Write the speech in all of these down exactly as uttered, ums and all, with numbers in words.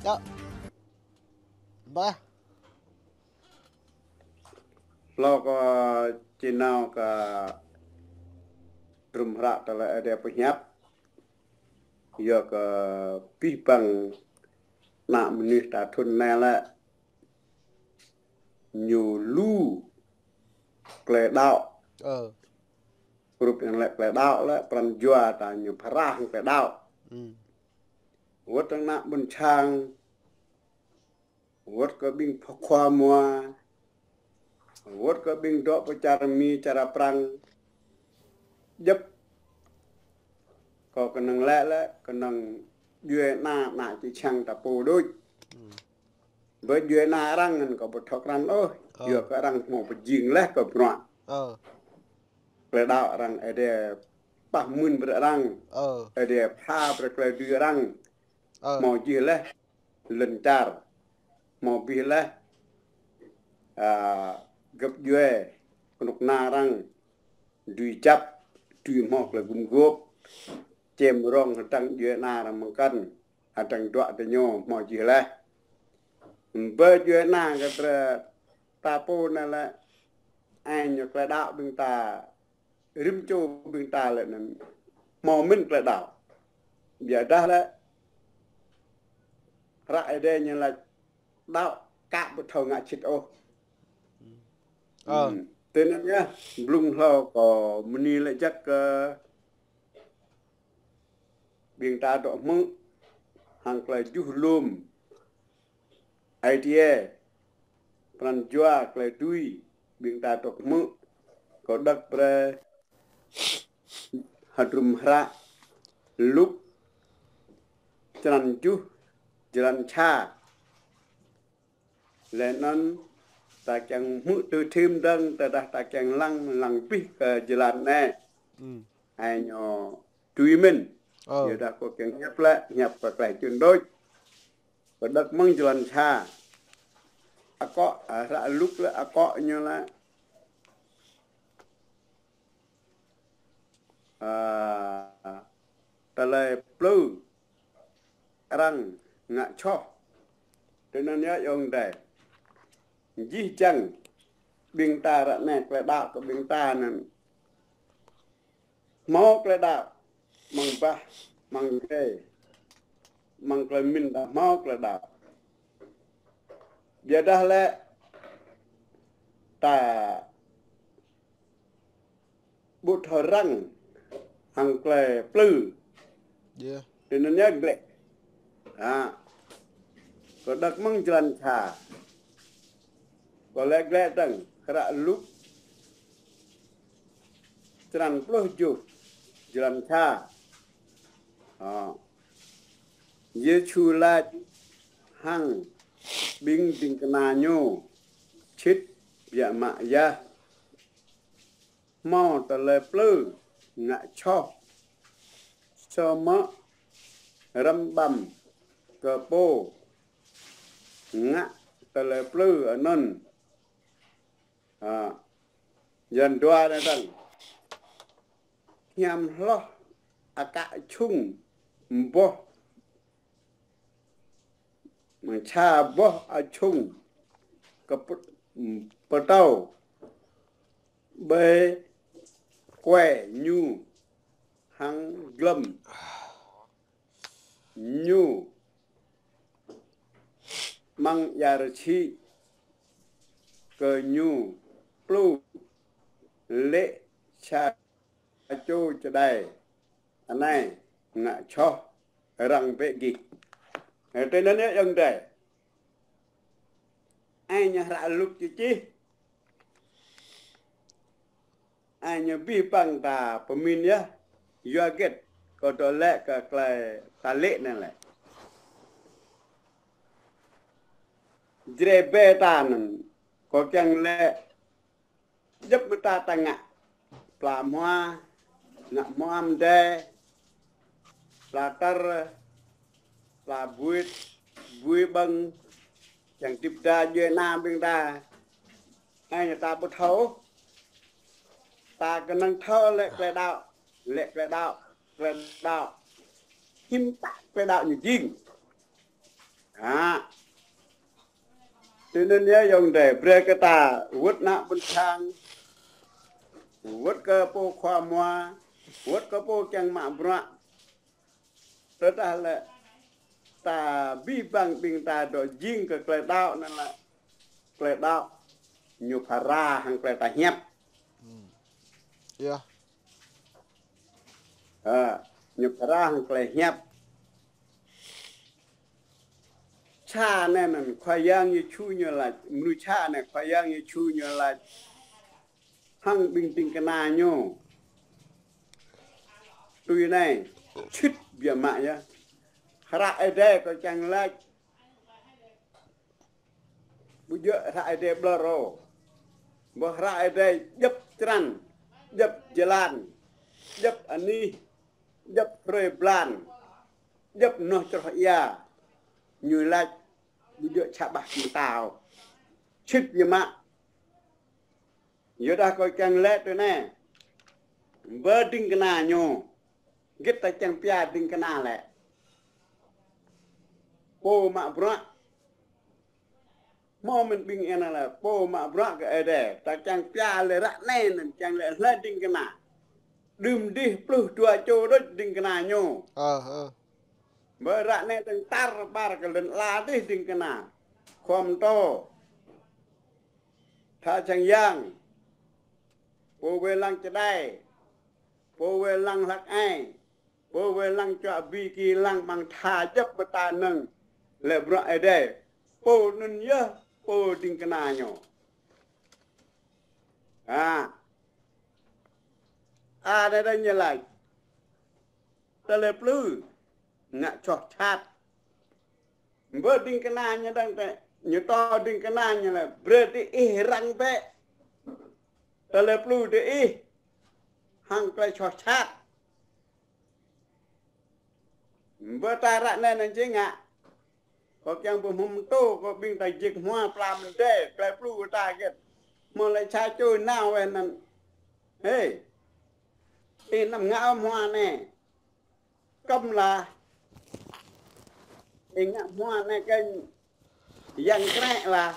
Ơ. Bah. Hlâo kơ či nao kơ hơdrôm hră tơlơi Ơi Adai pơhiăp. Yua kơ abih bang ană mơnuih ta thŭn anai lĕ ñu lu klei đaŏ. Ơ. Rup yang lĕ klei đaŏ lĕ pran jua ta ñu pơrah klei đaŏ. Ơ. Wơ̆t hăng ană ƀôn sang, wơ̆t kơ ƀing pơkhua mua, wơ̆t kơ ƀing dŏ pơ čar Mi čar Prang. Djŏp kơ kơnơ̆ng lĕ lĕ kơnơ̆ng djuai ană ană či čang ta pô đôč. Ơ. Bơ djuai ană arăng ngăn kơ ƀu thâo krăn ôh. Ơ. Yua kơ arăng hmâo pơjing laih kơ bruă. Ơ. Klei đaŏ arăng Ơi Adai pah mưn brơi arăng. Ơ. Ơi Adai pha brơi klei dưi arăng. Ơ. Hmâo jih laih lŏn čar. Hmâo abih laih, a, gơ̆p djuai kơnuk kơna arăng dưi čăp, dưi hmâo klei gum gôp. Čem rong hơdăng djuai ană arăng mơ̆ng kăn, hơdăng dua tơ ñu hmâo jih laih. Bơ djuai ană kơ tra ta pô anai lĕ, ai ñu klei đaŏ ƀing ta, rĭm čô ƀing ta lĕ anŭn hmâo mĭn klei đaŏ. Biă dah lĕ hră Ơi Adai ñu laĭ đaŏ kă ƀu thâo ngă sĭt ôh. Ơ. Ơ. Tui anŭn yơh, blung hlâo kơ mơni lĕ jăk kơ ƀing ta dŏ hmư̆ hăng klei juh lŏm. Ai tiê, pran jua klei tui, ƀing ta dŏ hmư̆, kơ đŏk brơi hơdrôm hră Luk, črăn juh, jơlan sa. Lĕ anŭn ta kiăng hmư̆ tui thim dơ̆ng, tơdah ta kiăng lăng, lăng abih kơ jơlan anai. Ơ. Ai ñu tui mĭn. Ơ. Yua dah kơ kiăng hiăp lĕ, hiăp kơ klei čun đôč. Kơ đŏk mơ̆ng jơlan sa. Akŏ, a, hră Luk lĕ akŏ ñu lĕ, a, tơlơi plư arăng ngă soh. Tui anŭn yơh ayŏng adơi. Jih jang ƀing ta ră anai klei đaŏ kơ ƀing ta anŭn hmâo klei đaŏ, amăng bah, amăng rê, amăng klei mĭn ta hmâo klei đaŏ. Biă dah lĕ ta ƀu thâo răng hăng klei plư. Yơh. Tui anŭn yơh glĕ. Ha. Kơ đŏk mơ̆ng jơlan sa. Kơ lĕ glĕ dơ̆ng, hră Luk črăn pluh tơjuh, jơlan sa. Ha. Yêsu laĭ hăng ƀing ding kơna ñu: Sĭt biă mă yơh, hmâo tơlơi plư ngă soh, samơ̆ răm ƀăm kơ pô ngă tơlơi plư anŭn. Ha. Jơlan dua anai dơ̆ng. Hiam hloh akă čhung boh, mơ̆ng sa boh ačhung kơ pơ-, pơtâo ƀơi kuai ñu hăng glŏm ñu amăng ia rơsĭ kơ ñu plư lê̆ sa čô čơđai anai ngă soh arăng bĕ gih. Tui anŭn yơh ayŏng adơi. Ai ñu hră Luk čih čih. Ai ñu abih bang ta pơmĭn yơh. Yua hơget kâo dŏ laĭ kơ klei ta lê̆ anai lĕ. Jrai ƀe ta anŭn, kâo kiăng laĭ djŏp mơta ta ngă. Pla hmua, ngă hmua mơdai, pla tơr, pla buit, bui ƀơ̆ng, kiăng hơdip đa djuai ană ƀing ta. Ai ñu ta ƀu thâo, ta kơnơ̆ng thâo lĕ klei đaŏ, lĕ klei đaŏ, klei đaŏ. Hiư̆m pă klei đaŏ ñu jing. Hă. Tui anŭn yơh ayŏng adơi, brơi kơ ta wơ̆t ană ƀôn sang, wơ̆t kơ pô khua mua, wơ̆t kơ pô kiăng mă bruă. Tơdah lĕ ta abih bang ƀing ta dŏ jing kơ tơlơi đaŏ anŭn lĕ tơlơi đaŏ ñu phara hăng tơlơi ta hiăp. Ơ, ñu phara hăng tơlơi hiăp. Sa anai anŭn Khua Yang Yêsu ñu laĭ, mơnuih sa anai Khua Yang Yêsu ñu laĭ hăng ƀing ding kơna ñu. Tui anai, sĭt biă mă yơh. Hră Ơi Adai kâo kiăng laĭ. Ƀu djơ̆ hră Ơi Adai ƀlŏr ôh. Ƀơi hră Ơi Adai djŏp črăn, djŏp jơlan, djŏp anih, djŏp hrơi blan, djŏp noh čroh ia. Ñu laĭ ƀu djơ̆ čă ƀah kơ ta ôh. Sĭt biă mă. Yua dah kâo kiăng laĭ tui anai. Ƀơi ding kơna ñu. Git ta kiăng pia ding kơna lĕ pô mă bruă. Hmâo mơ̆n ƀing anŭn lĕ pô mă bruă kơ Ơi Adai. Ta kiăng pia lĕ ră anai anŭn kiăng laĭ hlơi ding kơna. Đưm dih pluh dua čô đôč ding kơna ñu. Ơ, ơ. Ƀơi ră anai tơ̆ng tar ƀar kơ lŏn ala dih ding kơna. Khua Mtô. Tha Čang Yang. Pô wai lăng čơđai. Pô wai lăng hlăk ai. Pô wai lăng čuă bi ki lăng mơ̆ng tha djŏp mơta anŭn. Lĕ bruă Ơi Adai. Pô anŭn yơh, pô ding kơna ñu. Hă. Ơ, anai dơ̆ng ñu laĭ. Tơlơi plư. Ngă čoh čat. Ƀơi ding kơna ñu dơ̆ng tĕ, ñu tŏ ding kơna ñu lĕ, brơi diih răng bĕ tơlơi plư diih hăng tơlơi čoh čat. Ƀơi ta ră anai anŭn či ngă. Kâo kiăng ƀu hmâo mơtô, kâo ƀing ta jik hmua pla mơdê, tơlơi plư ta git. Hmâo lĕ sa čô nao wai anŭn. Hê, ih anăm ngă hmua anai. Kơ̆m lah. Ih ngă hmua anai kơ yang krĕ lah.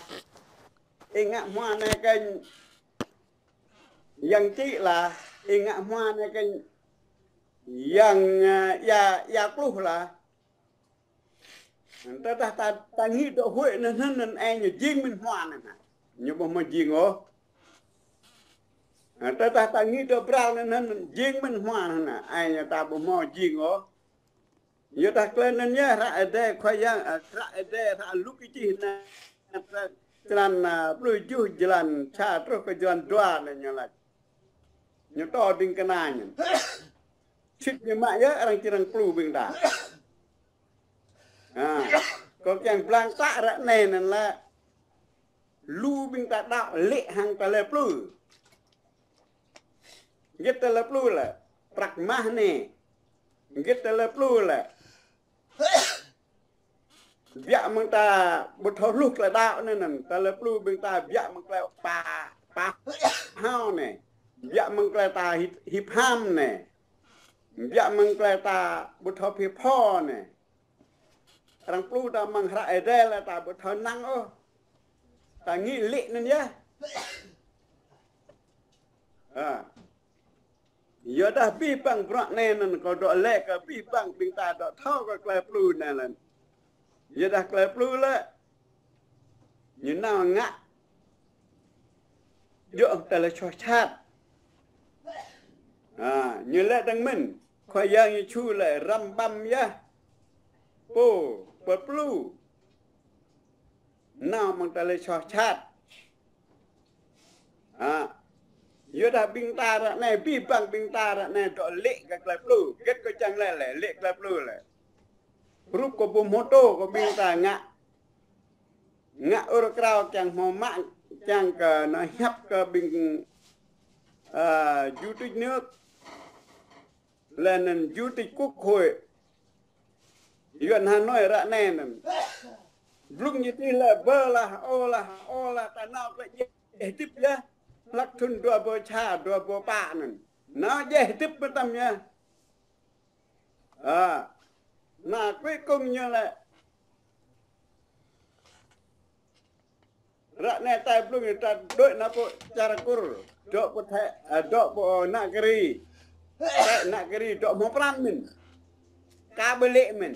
Ih ngă hmua anai kơ yang čĭ lah. Ih ngă hmua anai kơ yang, ơ, ia, ia kluh lah. Tơdah ta, ta ngĭ dŏ huĭ anŭn, anŭn, anŭn, ơ, ñu jing mơ̆n hmua anŭn hă. Ñu ƀu hmâo jing ôh. Tơdah ta ngĭ dŏ bral anŭn, anŭn, anŭn, jing mơ̆n hmua anŭn hă. Ơ, ñu ta ƀu hmâo jing ôh. Yua dah tơlơi anŭn yơh, hră Ơi Adai Khua Yang, ơ, hră Ơi Adai, hră Luk čih anai, črăn, ơ, pluh tơjuh jơlan sa truh kơ jơlan dua anai ñu laĭ. Ñu tŏ ding kơna ñu. Sĭt biă mă yơh, arăng či arăng plư ƀing ta. Hă, kâo kiăng blang tă ră anai anŭn lĕ. Lu ƀing ta đaŏ lĕ hăng tơlơi plư. Git tơlơi plư lĕ. Prăk mah anai. Git tơlơi plư lĕ. Biă mơ̆ng ta ƀu thâo hluh tơlơi đaŏ anai anŭn. Tơlơi plư ƀing ta biă mơ̆ng tơlơi pa, pa hao anai. Biă mơ̆ng tơlơi ta hip, hip ham anai. Biă mơ̆ng tơlơi ta ƀu thâo phi pho anai. Arăng plư ta mơ̆ng hră Ơi Adai lĕ ta ƀu thâo năng ôh. Ta ngĭ lĕ anŭn yơh. Hă. Yua dah abih bang bruă anai anŭn kâo dŏ laĭ kơ abih bang ƀing ta dŏ thâo kơ tơlơi plư anai lĕ. Yua dah tơlơi plư lĕ. Ñu nao ngă. Djơ̆ tơlơi čoh čat. Hă, ñu laĭ dơ̆ng mơ̆n. Khua Yang Yêsu laĭ răm ƀăm yơh. Pô, pô plư. Nao mơ̆ng tơlơi čoh čat. Hă. Yua dah ƀing ta ră anai, abih bang ƀing ta ră anai dŏ lĕ kơ tơlơi plư. Git kâo čang lĕ lĕ, lĕ tơlơi plư lĕ. Rup kơ ƀu hmâo tô kơ ƀing ta ngă. Ngă ur krao kiăng hmâo mă, kiăng kơ nao hiăp kơ ƀing, ơ, chủ tịch nước. Lĕ anŭn chủ tịch Quốc hội. Yuan Hà Nội ră anai anŭn. Blung ñu tih lĕ bơ lah, ô lah, ô lah, ta nao tơlơi djai hơdip yơh. Hlăk thŭn dua rơbâo sa, dua rơbâo pă anŭn. Nao djai hơdip mơtam yơh. Ơ. Anai cuối cùng ñu lĕ. Ră anai ta blung ta dŏ nao pơ čar Kur. Dŏ pơ Thái, ơ, dŏ pơ, ơ, ană Kri. Tĕ ană Kri dŏ hmâo pran mĭn. Ka ƀlĕ mĭn.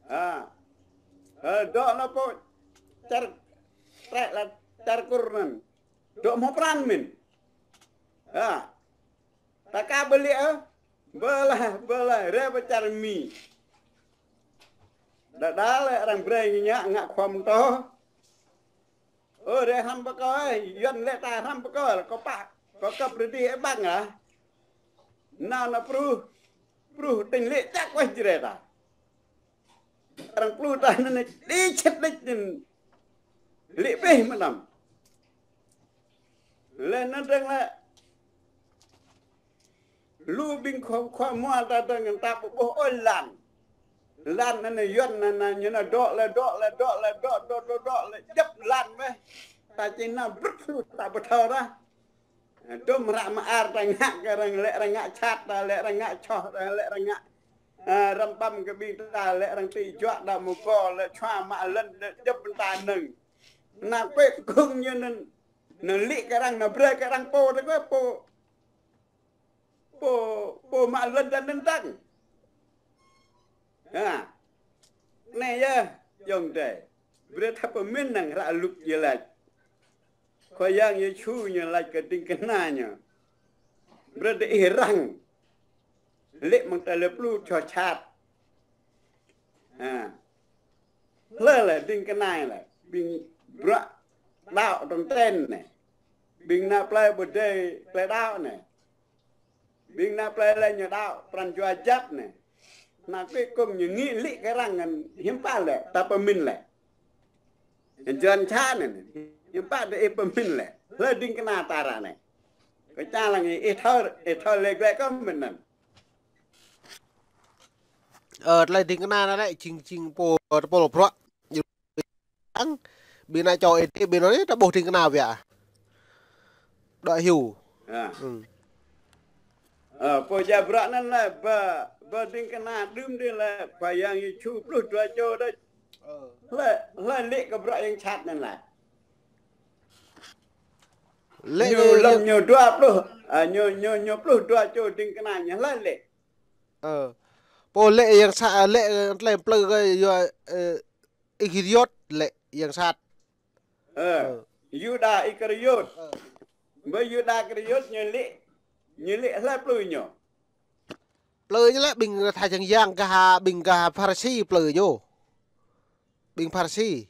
Ha. Ơ, dŏ nao pơ čar, tĕ la čar Kur anŭn. Dŏ hmâo pran mĭn. Ha. Ta ka ƀlĕ, ơ. Bơ la, bơ la, rai pơ čar Mi. Đa đa lĕ arăng brơi ñu ngă, ngă khua mơtô. Ơ, rai hrăm pơ kâo, ơ, Yuan lĕ ta hrăm pơ kâo, kâo pă, kâo kăp rơdih ƀăng ah. Nao nao pruh, pruh tĭng lĕ čăk weh jrê ta. Arăng pluh ta anŭn đĭ čĕt đĭ čĕt. Lĕ pĕ mơnam. Lĕ anŭn dơ̆ng lĕ. Lu ƀing khua, khua mua ta dơ̆ng ta ƀu ƀuh ôh lan. Lan anai Yuan anai, anai ñu anai dŏ lĕ, dŏ lĕ, dŏ lĕ, dŏ, dŏ, dŏ, dŏ lĕ, djŏp lan weh. Ta či nao brŭt lu ta ƀu thâo dah. Dôm hră mơar ta ngă kơ arăng, lĕ arăng ngă čhat ta, lĕ arăng ngă čoh ta, lĕ arăng ngă, ơ, răm păm kơ ƀing ta, lĕ arăng tĭ juă đa mơgô, lĕ čua mă lŏn, lĕ djŏp ta nơ̆ng. Anai kuĕ kông ñu anŭn, anŭn lĕ kơ arăng, anŭn brơi kơ arăng pô ta kuĕ pô. Pô, pô mă lŏn ta anŭn tăng. Ha. Anai yơh, ayŏng adơi. Brơi ta pơmĭn năng hră Luk ñu laĭ. Khua Yang Yêsu ñu laĭ kơ ding kơna ñu. Brơi ta ih răng. Lĕ mơ̆ng ta lĕ pluh čô čhat. Ha. Hlơi lĕ ding kơna lĕ. Ƀing bruă đaŏ tơnten anai. Ƀing nao plơi pơdơi plơi đaŏ anai. Ƀing nao plơi lĕ ñu đaŏ pran jua jăk anai. Anai kuĕ kông ñu ngĭ lĕ kơ arăng ngăn hiư̆m pă lĕ, ta pơmĭn lĕ. Ngăn Yuan čha anai, hiư̆m pă dêh ih pơmĭn lĕ. Hlơi ding kơna ta ră anai. Kơ ča lăng ih, ih thâo, ih thâo lĕ glĕ kơ mĭn anŭn. Ơ, tơlơi ding kơna anai lĕ, jing, jing pô, pô bruă. Ang, ƀing anai čô ih, ƀing anai ta ƀuh ding kơna biă. Đuaĭ hyu. Ha. Ơ, pô ja bruă anŭn lĕ, ba, ba ding kơna đưm dih lĕ, Khua Yang Yêsu pluh dua čô đôč. Hlơi, hlơi lĕ kơ bruă yang čhat anŭn lĕ. Lĕ ñu lŏm ñu dua pluh, ơ, ñu, ñu, ñu pluh dua čô ding kơna ñu hlơi lĕ. Ơ. Pô lĕ yang čhat, lĕ, ơ, tơlơi plư kơ yua, ơ, Iskariôt lĕ yang čhat. Ơ, Yuđa Iskariôt. Ơ. Bơ Yuđa Iskariôt ñu lĕ, ñu lĕ hlơi plư ñu. Plư ñu lĕ ƀing tha čang yang gah, ƀing gah Pharisi plư ñu. Ƀing Pharisi.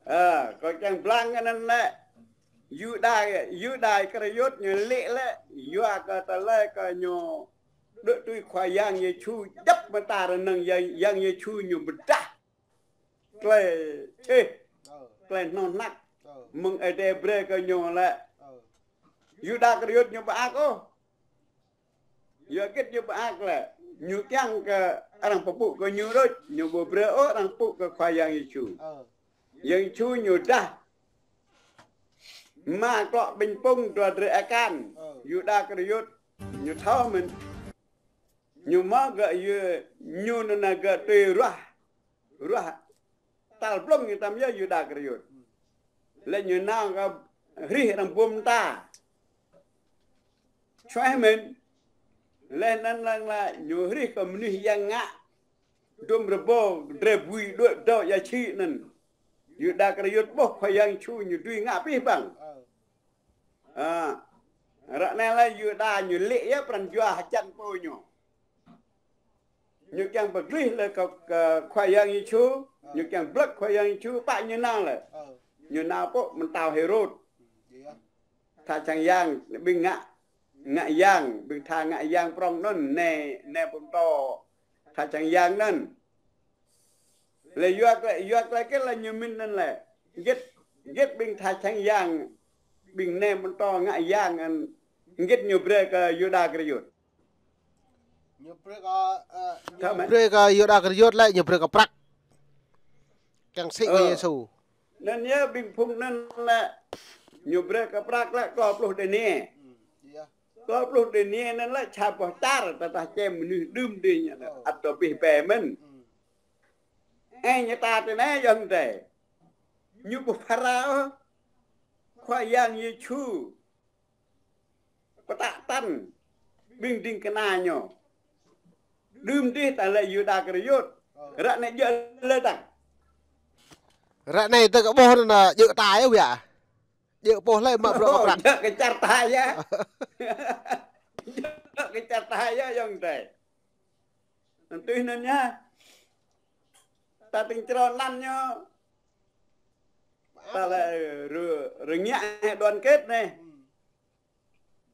Ơ, kâo čang blang anŭn lĕ. Yuđa, Yuđa Iskariôt ñu lĕ lĕ, yua kơ tơlơi kơ ñu đuaĭ tui Khua Yang Yêsu djŏp mơta rơnŭk Yang, Yang Yêsu ñu pơdah. Tơlơi čih, tơlơi hnoh hnăk, mơ̆ng Ơi Adai brơi kơ ñu lĕ. Yuđa Iskariôt ñu pơak ôh. Yua hơget ñu pơak lĕ, ñu kiăng kơ arăng pơpŭ kơ ñu đôč, ñu ƀu brơi ôh arăng pŭ kơ Khua Yang Yêsu. Yang Yêsu ñu dah. Mă klŏ ƀañ pŭng dua drơi akan, Yuđa Iskariôt, ñu thâo mơ̆n. Ñu mă gơ̆ yua, ñu anŭn gơ̆ tui ruah. Ruah tal blung ñu tam yơh Yuđa Iskariôt. Lĕ ñu nao kơ hrih arăng bum ta. Čuaih mơ̆n. Lĕ anŭn lăng lĕ ñu hrih kơ mơnuih yang ngă. Dum rơbâo drơi bui đuaĭ dŏ ia čih anŭn. Yuđa Iskariôt ƀuh Khua Yang Yêsu ñu dưi ngă abih bang. Ơ. Ră anai lĕ Yuđa ñu lĕ yơh pran jua hơjăn pô ñu. Ñu kiăng pơglih lĕ kơ, kơ Khua Yang Yêsu, ñu kiăng blơ̆k Khua Yang Yêsu, pă ñu nao lĕ. Ñu nao pơ mơtao Hêrôd. Tha čang yang, ƀing ngă, ngă yang, ƀing tha ngă yang prŏng anŭn, nai, nai pơtô tha čang yang anŭn. Lĕ yua kơ, yua kơ kơ lĕ ñu mĭn anŭn lĕ. Hơget, hơget ƀing tha čang yang, ƀing nai pơtô ngă yang anŭn, hơget ñu brơi kơ Yuđa Iskariôt. Ñu brơi kơ, ơ, ñu brơi kơ Yuđa Iskariôt lĕ, ñu brơi kơ prăk. Kiăng sĭ kơ Yêsu. Anŭn yơh ƀing phung anŭn lĕ, ñu brơi kơ prăk lĕ klâo pluh dênia. Klâo pluh dênia anŭn lĕ čar boh čar, tơdah čem mơnuih đưm dih ñu, ăt dŏ abih bang mơ̆n. Ơ, ñu ta tơ anai yơh tê. ñu ƀu phara ôh. Khua Yang Yêsu pơtă tăn ƀing ding kơna ñu. Đưm dih ta lĕ Yuđa Iskariôt. Ră anai djơ̆ lĕ tăng. Ră anai tơ kơ ƀuh anŭn djơ̆ ta yơh, ƀiă. Djơ̆ pô hlơi mă bruă mă prăk. Djơ̆ kơ čar ta yơh. Djơ̆ kơ čar ta yơh, ayŏng adơi. Anŭn tui anŭn yơh. Ta tĭng črâo anăn ñu. Ta lĕ rơ-, rơngiă hĭ đoàn kết anai.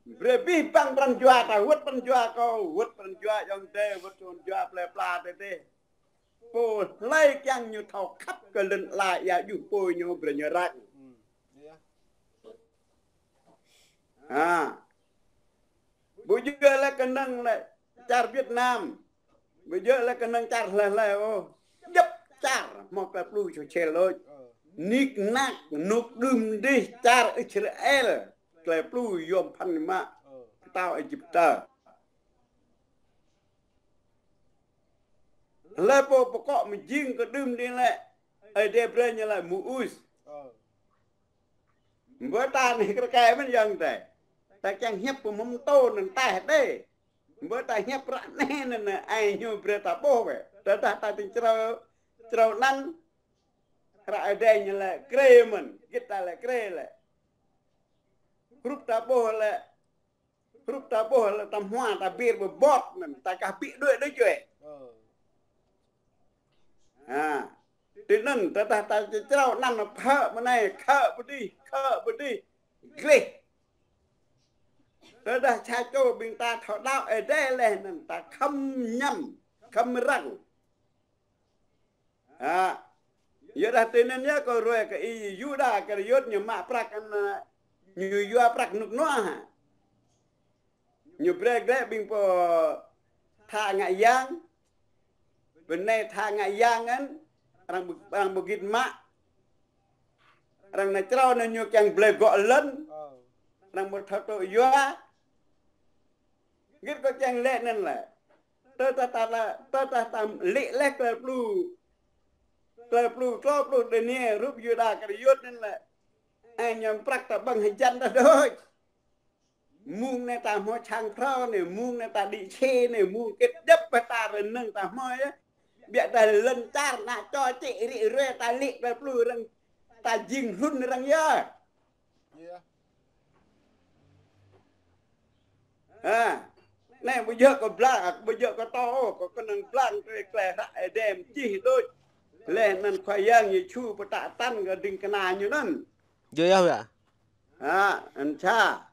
Brơi abih bang pran jua ta, wơ̆t pran jua kâo, wơ̆t pran jua ayŏng adơi, wơ̆t pran jua plơi pla tơdơi. Pô hlơi kiăng ñu thâo khăp kơ lŏn ala ia djuh apui ñu brơi ñu răng. Ha. Ƀu djơ̆ lĕ kơnơ̆ng lĕ čar Việt Nam. Ƀu djơ̆ lĕ kơnơ̆ng čar hlơi hlơi ôh. Djŏp čar hmâo tơlơi plu čô čel đôč. Nik nak nuk đưm dih čar Israel. Tơlơi plu yom phăn mă pơtao Êjip tơ. Hlơi pô pơkŏ mơjing kơ đưm dih lĕ, Ơi Adai brơi ñu lĕ Môis. Ƀơi ta anai kơ rơkơi mơ̆n ayŏng adơi. Ta kiăng hiăp pơmŭm tô anŭn ta hơdai. Ƀơi ta hiăp ră anai anŭn ai ñu brơi ta ƀuh wĕ. Tơdah ta tĭng črâo, črâo anăn, ră Ơi Adai ñu lĕ krê mơ̆n, git ta lĕ krê lĕ. Hrup ta ƀuh lĕ, hrup ta ƀuh lĕ ta hmua ta bir ƀơƀot anŭn, ta kah ƀĭ đuaĭ đôč yơh. Ha. Tui anŭn, tơdah ta črâo anăn phă mơnai, khă pơdih, khă pơdih, gleh. Tơdah sa čô ƀing ta thâo đaŏ Ơi Adai leh anŭn ta khŏm ñăm, khŏm răng. Ha. Yua dah tui anŭn yơh kâo ruai kơ ih Yuđa Iskariôt ñu mă prăk anŭn, ñu yua prăk rơnŭk rơnua hă. Ñu brơi glaĭ ƀing pô tha ngă yang. Bơnai tha ngă yang anŭn, arăng ƀu-, arăng ƀu git mă. Arăng nao črâo anŭn ñu kiăng blơi gŏ lŏn. Arăng ƀu thâo tŭ yua. Git kơ kiăng lĕ anŭn lĕ. Tơdah ta lĕ, tơdah ta lĕ leh tơlơi plu. Tơlơi plu, klâo pluh dơni, hrup Yuđa Iskariôt anŭn lĕ. Ai ñu prăk ta ƀơ̆ng hơjăn ta đôč. Mơ̆ng anai ta hmâo čang phrâo anai, mơ̆ng anai ta đĭ čê anai, mơ̆ng kĕt djŏp ƀơi ta rơnŭk ta hmâo yơh. Biă ta lŏn čar ană čô čĕ rĭ ruai ta lĕ tơlơi plu arăng ta jing hlŭn arăng yơh. Ha. Anai ƀu djơ̆ kơ blang, ƀu djơ̆ kơ tô, kơ kơnơ̆ng blang tui tơlơi hră Ơi Adai čih đôč. Leh anŭn Khua Yang Yêsu pơtă tăn kơ ding kơna ñu anŭn. Djơ̆ yơh ƀiă. Ha, anŭn sa.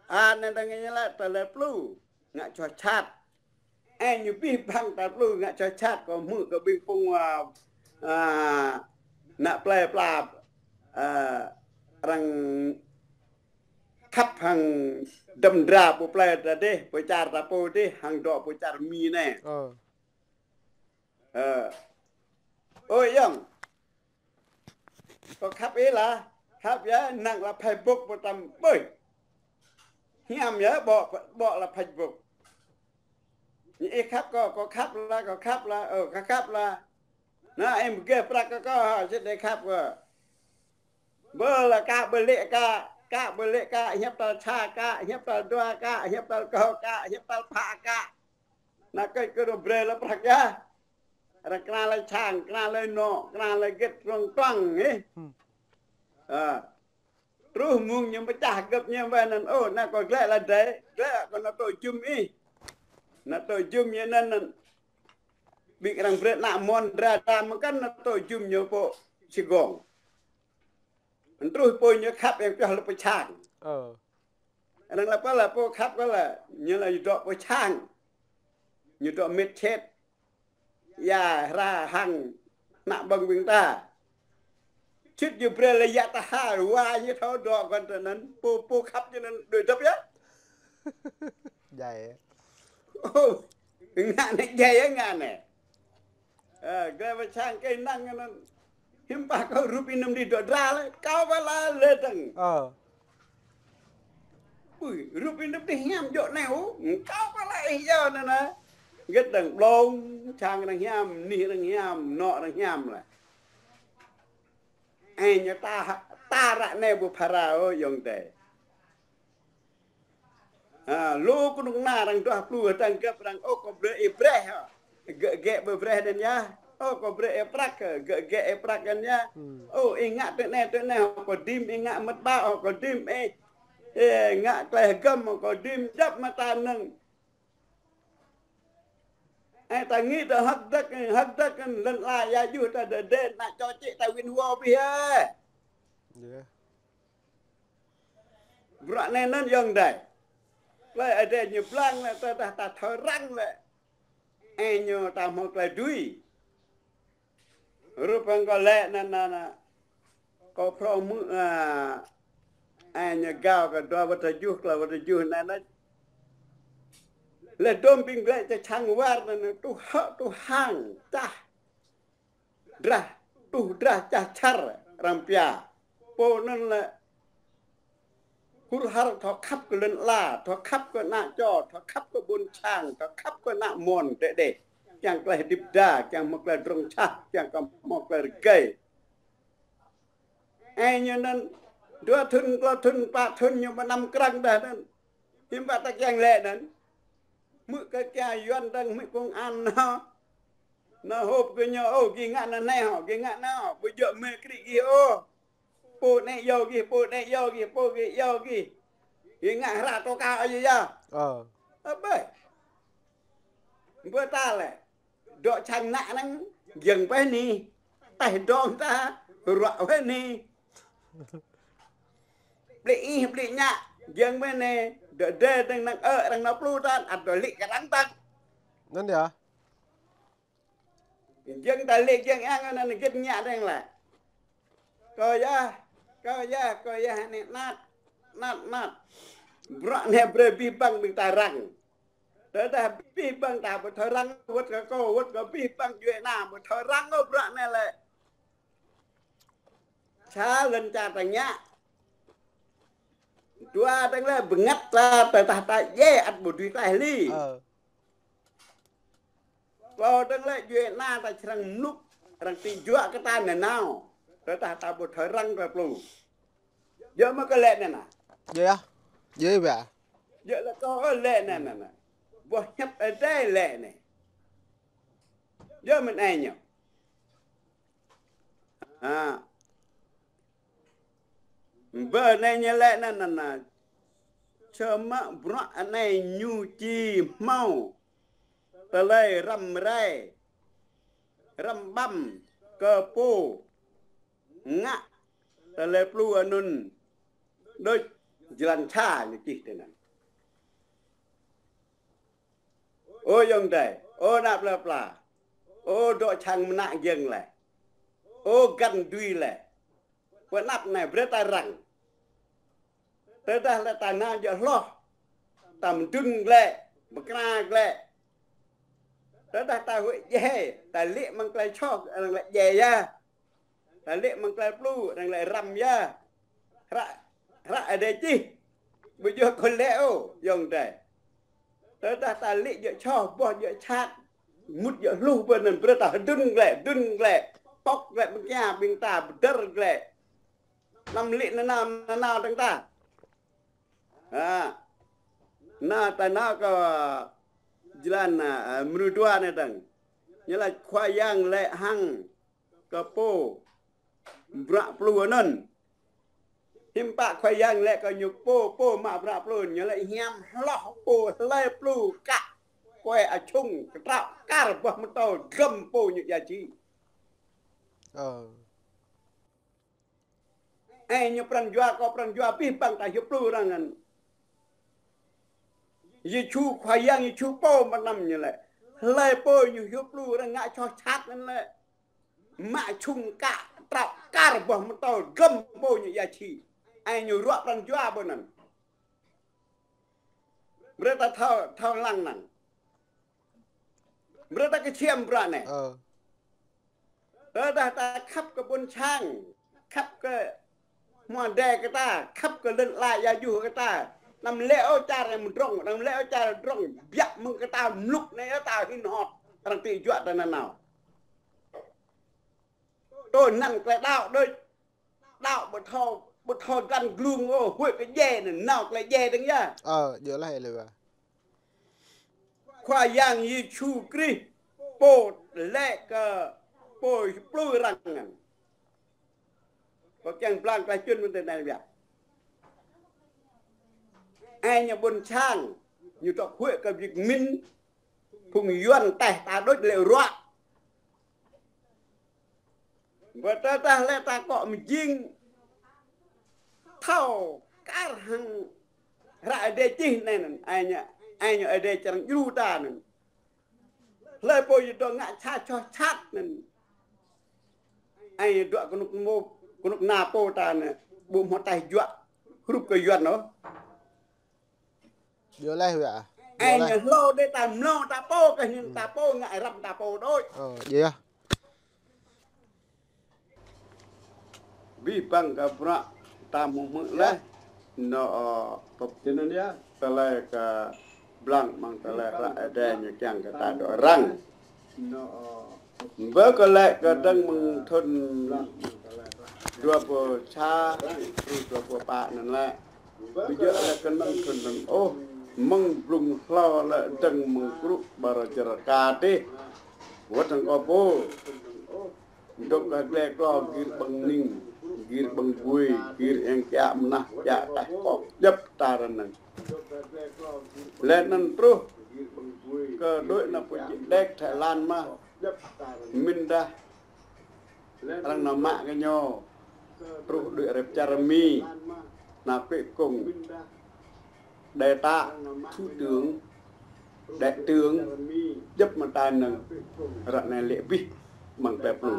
Anai ta ngă ñu lĕ tơlơi plu, ngă čoh čat. Ơ, ñu abih bang tơlơi plu ngă čoh čat, kâo hmư̆ kơ ƀing phung, a, a, ană plơi pla, a, arăng khăp hăng dăm dra pơ plơi ta dih, pơ čar ta pô dih, hăng dŏ pơ čar Mi anai. Ơ. Ơ. Ơi ayŏng. Kâo khăp ih lah, khăp yơh, năng lah Facebook pơtăm ƀơi. Hiam yơh, ƀô̆, ƀô̆ lah Facebook. Ñu ih khăp kâo, kâo khăp lah, kâo khăp lah, ơ, kâo khăp lah. Anai, ih mơgeh prăk kơ kâo, hă, sĭt ih khăp kâo. Ƀơ lah kă, ƀơ lĕ kă, kă ƀơ lĕ kă, hiăp tal sa kă, hiăp tal dua kă, hiăp tal kâo kă, hiăp tal pă kă. Anai kơ kơ rô brơi lah prăk yơh. Arăng kơna lĕ čang, kơna lĕ nŏ, kơna lĕ gĕt rŏng tuang, ih. Ơ. Truh mơ̆ng ñu pơčah gơ̆p ñu ƀơi anŭn, ơ, anai kâo glaĭ lah dai, glaĭ kâo nao tŏ jum ih. Nao tŏ jum ñu anŭn, anŭn. Ƀing arăng brơi ană mon dra dra mơkăn nao tŏ jum ñu pơ Sài Gòn. Truh pơ ñu khăp yang pioh lĕ pơ čang. Ơ. Anŭn lah pơ lah pô khăp kơ lah, ñu lah ñu dŏ pơ čang. Ñu dŏ mĕt čet. Ia hra hăng ană ƀơ̆ng ƀing ta. Čut ñu brơi lĕ ia ta ha, wa ñu thâo dŏ kăn tơ anŭn, pô, pô khăp ñu anŭn đuaĭ dăp yơh. Djai. Ô, ngă anai djai yơh ngă anai. Ơ, glaĭ pơ čang kơ năng anŭn. Hiư̆m pă kâo rup ih anŭn dih dŏ dra lĕ, kâo pơala lĕ dơ̆ng. Ơ. Ui, rup ih anŭn dih hiam djŏ anai ôh, kâo pơala ih yơh anŭn anai. Gĕt arăng blông, sang arăng hiam, anih arăng hiam, anŏ arăng hiam lĕ. Ơ, ñu ta, ta ră anai ƀu phara ôh, ayŏng adơi. Ha, lu kơnuk kơna arăng duah plu hơdang gơ̆p arăng, ôh, kâo brơi ih brơi hă. Gơ̆ gĕ ƀu brơi anŭn yơh. Ôh, kâo brơi ih prăk, gơ̆ gĕ ih prăk anŭn yơh. Hmm. Ôh, ih ngă tui anai, tui anai, hŏ kâo đĭm, ih ngă mơ̆t ƀă, hŏ kâo đĭm, ih, ih ngă tơlơi hơgăm, hŏ kâo đĭm, djŏp mơta anŭn. Ơ, ta ngĭ ta hơ̆k dơ̆k, hơ̆k dơ̆k, lŏn ala ia juh ta đơđe, ană čô čĕ ta wĭn hua bih ơ. Yơh. Bruă anai anŭn ayŏng adơi. Tơlơi Ơi Adai ñu blang lĕ, tơdah ta thâo răng lĕ. Ơ, ñu ta hmâo tơlơi dưi. Rup hăng kâo lĕ anŭn, anŭn, anŭn. Kâo phrâo hmư̆, a, ơ, ñu gao kơ dua wơ̆t tơjuh, klâo wơ̆t tơjuh anŭn, anŭn. Lĕ dôm ƀing glaĭ čơ sang war anŭn, anŭn, tuh hơ̆, tuh hăng, čah. Drah, tuh drah čah čar arăng pia. Pô anŭn lĕ hur har thâo khăp kơ lŏn ala, thâo khăp kơ ană čô, thâo khăp kơ ƀôn sang, thâo khăp kơ ană mơnuih đĕ đĕ. Kiăng tơlơi hơdip đa, kiăng hmâo tơlơi drŏng čah, kiăng kơ hmâo tơlơi rơgơi. Ơ, ñu anŭn, dua thŭn, klâo thŭn, pă thŭn ñu mơnăm krăng dah anŭn. Hiư̆m pă ta kiăng lĕ anŭn. Hmư̆ kơ kiăng Yuan dơ̆ng, hmư̆ công an anŭn. Anŭn hôp kơ ñu, ôh, gih ngă anŭn anai hŏ, gih ngă anŭn hŏ, ƀu djơ̆ mơ̆ krĭ gih ôh. Pô anai iâu gih, pô anai iâu gih, pô gih iâu gih. Gih ngă hră tố cáo ơi yơh. Ơ. Ơ ƀơi. Ƀơi ta lĕ. Dŏ čang ană anŭn, giŏng ƀơi anai. Tơl dŏ ta, ruă ƀơi anai. Ƀlĭ ih, ƀlĭ ñu, giŏng ƀơi anai. Dŏ đe tơ̆ng năng ơ, arăng nao plu tơ̆ng, ăt dŏ lĭ kơ arăng tơ̆ng. Anŭn yơh. Giŏng ta lĕ giŏng ang anŭn gĕt ngă dơ̆ng lĕ. Kơ yơh, kơ yơh, kơ yơh anai năt, năt, năt. Bruă anai brơi abih bang ƀing ta răng. Tơdah abih bang ta ƀu thâo răng, wơ̆t kơ kâo, wơ̆t kơ abih bang djuai ana ƀu thâo răng ôh bruă anai lĕ. Sa lŏn čar ta ngă. Dua dơ̆ng lĕ bơngăt ta, tơdah ta djai ăt ƀu dưi tlaih lĕ. Ơ. Klâo dơ̆ng lĕ djuai ana ta čơrang mơnŭk, arăng tĭ juă kơ ta nanao. Tơdah ta ƀu thâo răng ta plu. Djơ̆ mơ̆ kơ lĕ anŭn anŭn. Djơ̆ yơh. Djơ̆ yơh ƀă. Djơ̆ lĕ kâo lĕ anŭn anŭn. Boh hiăp Ơi Adai lĕ anai. Djơ̆ mơ̆n ai ñu. Ha. Ƀơi anai ñu lĕ anŭn anŭn. Samơ̆ bruă anai ñu či hmâo tơlơi răm rai, răm ƀăm kơ pô ngă tơlơi plu anŭn đôč jơlan sa ñu čih tui anŭn. Ơ ayŏng adơi, ơ ană plơi pla, ơ dŏ čang mơnă giŏng lĕ, ơ găn dưi lĕ, pơ anăp anai brơi ta răng. Tơdah lĕ ta nao djơ̆ hloh, ta mơdŭn glaĭ, pơkra glaĭ. Tơdah ta huĭ djai, ta lĕ mơ̆ng tơlơi soh, arăng lĕ djai yơh. Ta lĕ mơ̆ng tơlơi plu, arăng lĕ răm yơh. Hră, hră Ơi Adai čih. Ƀu djơ̆ kơ lĕ ôh, ayŏng adơi. Tơdah ta lĕ djơ̆ soh, boh djơ̆ sat, mŭt djơ̆ hluh ƀơi anŭn, brơi ta hơdŭn glaĭ, dŭn glaĭ, pŏk glaĭ ƀing kia, ƀing ta pơdơr glaĭ. Anăm lĕ nanao, nanao dơ̆ng ta. Ha. Anŭn ta nao kơ jơlan, a, mrô dua anai dơ̆ng. Ñu laĭ Khua Yang laĭ hăng kơ pô bruă plu anŭn. Hiư̆m pă Khua Yang laĭ kơ ñu pô, pô mă bruă plu, ñu laĭ hiam hloh pô hlơi plu kă kuai ačhung kơtraŏ kar boh mơtâo glŏm pô ñu ia či. Ơ. Ơ, ñu pran jua, kâo pran jua abih bang ta hiăp plu arăng anŭn. Yêsu Khua Yang, Yêsu pô mơnăm ñu laĭ. Hlơi pô ñu hiăp plu arăng ngă soh sat anŭn lĕ. Mă ačhung kă, kơtraŏ kar boh mơtâo glŏm pô ñu ia či. Ơ, ñu ruă pran jua ƀơi anŭn. Brơi ta thâo, thâo lăng năng. Brơi ta kơčăm bruă anai. Ơ. Tơdah ta khăp kơ ƀôn sang, khăp kơ hmua đe kơ ta, khăp kơ lŏn ala ia juh kơ ta, Anăm lĕ ôh čar anai mơdrŏng, anăm lĕ ôh čar drŏng, biă mơ̆ng kơ ta mlŭk anai ôh ta hĭn hot, arăng tĭ juă ta nanao. Tui anăn tơlơi đaŏ đôč, đaŏ ƀu thâo, ƀu thâo dăn glung ôh, huĭ kơ djai anŭn, nao tơlơi djai dơ̆ng yơh. Ơ, djơ̆ laih lĕ wa. Khua Yang Yêsu Krist, pô lĕ kơ, pô plư arăng anŭn. Pô kiăng blang klah čŭn mơ̆n tơ anai biă. Ai ñu ƀuôn sang, ñu tŏk huĭ kơ Việt Minh, phung Yuan teh ta đôč lĕ ruă. Ƀơ tơ tah lĕ ta kŏ mơjing thâo kar hăng hră Ơi Adai čih anai anŭn, ai ñu, ai ñu Ơi Adai črang djru ta anŭn. Hlơi pô yua dŏ ngă sa čô sat anŭn. Ai ñu dŏ kơnuk mô, kơnuk na pô ta anŭn, ƀu hmâo taih juă hrup kơ Yuan ôh. Djơ̆ laih wa. Djơ̆ laih. Ai ñu hlô đe ta mlâo ta pô, kơ ñu ta pô ngă răm ta pô đôč. Ơ, djơ̆ yơh. Abih bang kơ bruă ta hmư̆ hmư̆ laih. Nô, ơ, pơp-, tơlơi kơ blang mơ̆ng tơlơi hră Ơi Adai ñu kiăng kơ ta dŏ răng. Ƀơ kơ lĕ kơ dơ̆ng mơ̆ng thŭn dua pluh sa, truh dua pluh pă anŭn lĕ. Ƀu djơ̆ lĕ kơnơ̆ng thŭn anŭn ôh, mơ̆ng blung hlâo lĕ dơ̆ng mơ̆ng krŭ ƀar čar ka tih. Wơ̆t hăng kơ pô. Dŏ kơ glai klô gir ƀơ̆ng ning, gir ƀơ̆ng bui, gir eng kiă mơnah kiă tah kŏ djŏp ta rơnang. Lĕ anŭn truh kơ đuaĭ anŭn pô či đek Thái Lan mơ̆n. Mĭn dah arăng nao mă kơ ñu truh đuaĭ rơp čar Mi, anŭn pĕ kông đại tá, thủ tướng, đại tướng, djŏp mơta anŭn, ră anai lĕ abih mơ̆ng pĕ plư.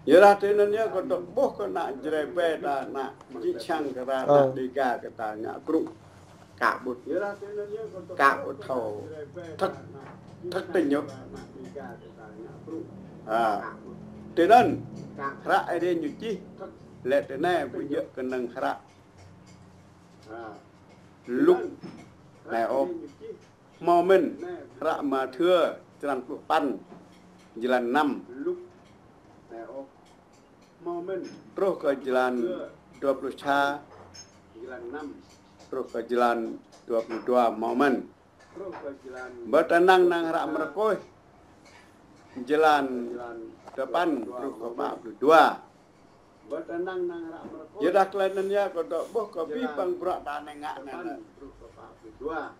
Yua dah tui anŭn yơh kơ dŏ ƀuh kơ ană Jrai ƀe ta ană čih čang kơ ta ană Dêga kơ ta ngă krŭ. Ka ƀu, ka ƀu thâo thâk, thâk tơñŭk. A, tui anŭn, hră Ơi Adai ñu čih, lĕ tui anai ƀu djơ̆ kơnơ̆ng hră Luk anai ôh. Hmâo mơ̆n, hră Mathiơ, črăn pluh păn, jơlan năm. Truh kơ jơlan dua pluh sa, truh kơ jơlan dua pluh dua hmâo mơ̆n. Ƀơ ta năng năng hră Markôs, jơlan dua păn truh kơ pă pluh dua. Yua dah tơlơi anŭn yơh kơ dŏ ƀuh kơ abih bang bruă ta anai ngă anai.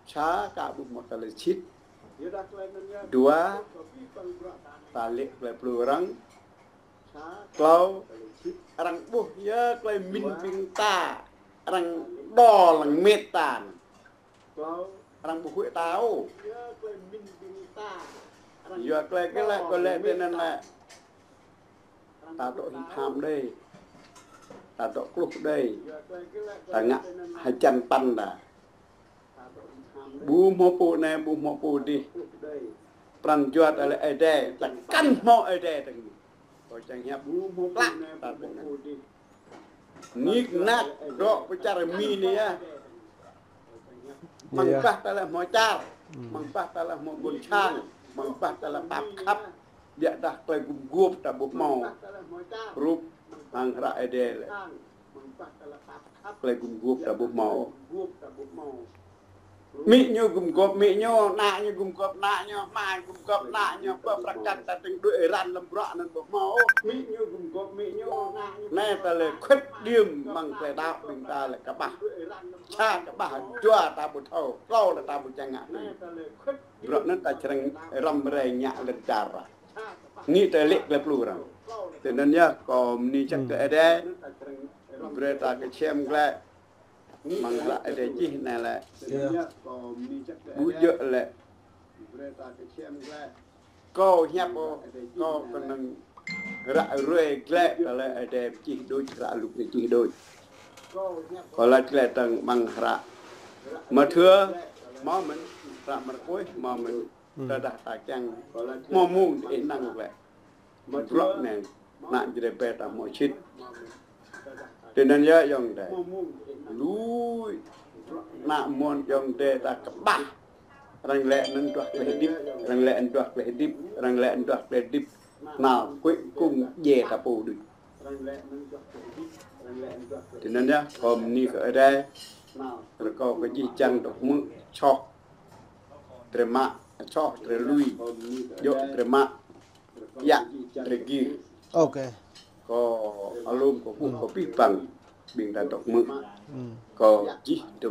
Sa, ka ƀu hmâo tơlơi sĭt. Dua, ta lĕ tơlơi plư arăng. Klâo, arăng ƀuh yơh tơlơi mĭn ƀing ta, arăng đo lăng mĕt ta. Arăng ƀu huĭ ta ôh. Yua tơlơi kơ lĕ, kơ lĕ tui anŭn lĕ. Ta dŏ hiam pham đơi. Ta dŏ kluh đơi. Ta ngă hơjăn păn đa. Ƀu hmâo pô anai, ƀu hmâo pô adih. Pran jua ta lĕ Ơi Adai, ta kăn hmâo Ơi Adai ta kơ ñu. Kơ čang hiăp ƀu hmâo plă ta kơ ñu. Nik nak dŏ pơ čar Mi anai yơh. Mơ̆ng bah ta lĕ hmâo čar, mơ̆ng bah ta lĕ hmâo ƀôn sang, mơ̆ng bah ta lĕ pap khăp. Biă dah tơlơi gum guôp ta ƀu hmâo. Hrup hăng hră Ơi Adai lĕ. Tơlơi gum guôp ta ƀu hmâo. Amĭ ñu gum guôp amĭ ñu, ană ñu gum guôp ană ñu, ama gum guôp ană ñu, pơ prăk čăn ta tơ̆ng đuaĭ ran lăm bruă anŭn ƀu hmâo. Anai tơlơi khuyết điểm mơ̆ng tơlơi đaŏ ƀing ta lĕ kơƀah. Sa kơƀah jua ta ƀu thâo, klâo lĕ ta ƀu čang ngă. Bruă anŭn ta črang răm rai ngă lŏn čar. Anai tơlơi lĕ tơlơi plư arăng. Tui anŭn yơh kơ mơni čăk tơ Ơi Adai. Brơi ta kơčem glaĭ. Mơ̆ng hră Ơi Adai čih anai lĕ. Ƀu djơ̆ lĕ kâo hiăp ôh, kâo kơnơ̆ng ră ruai glaĭ tơlơi Ơi Adai čih đôč, hră Luk anai čih đôč. Kâo laĭ glaĭ tơ̆ng mơ̆ng hră Mathiơ hmâo mơ̆n, hră Markôs hmâo mơ̆n. Tơdah ta kiăng hmâo mông ih năng glaĭ. Bruă anai, ană Jrai ƀe ta hmâo sĭt. Tui anŭn yơh ayŏng adơi. Lui ană mơnuih ayŏng adơi ta kơƀah. Arăng laĭ anŭn duah klei hơdip, arăng laĭ anŭn duah klei hơdip, arăng laĭ anŭn duah klei hơdip. Anŭn cuối cùng djai ta pô đôč. Tui anŭn yơh, kâo bơni kơ Ơi Adai. Rơkâo kơ jih jang dŏ hmư̆, soh drơi mă, soh drơi lui, djơ̆ drơi mă, yă drơi gir. Ok. Kâo alum kâo ƀuh kâo abih bang ƀing ta dŏ hmư̆. Kâo jih dŏ.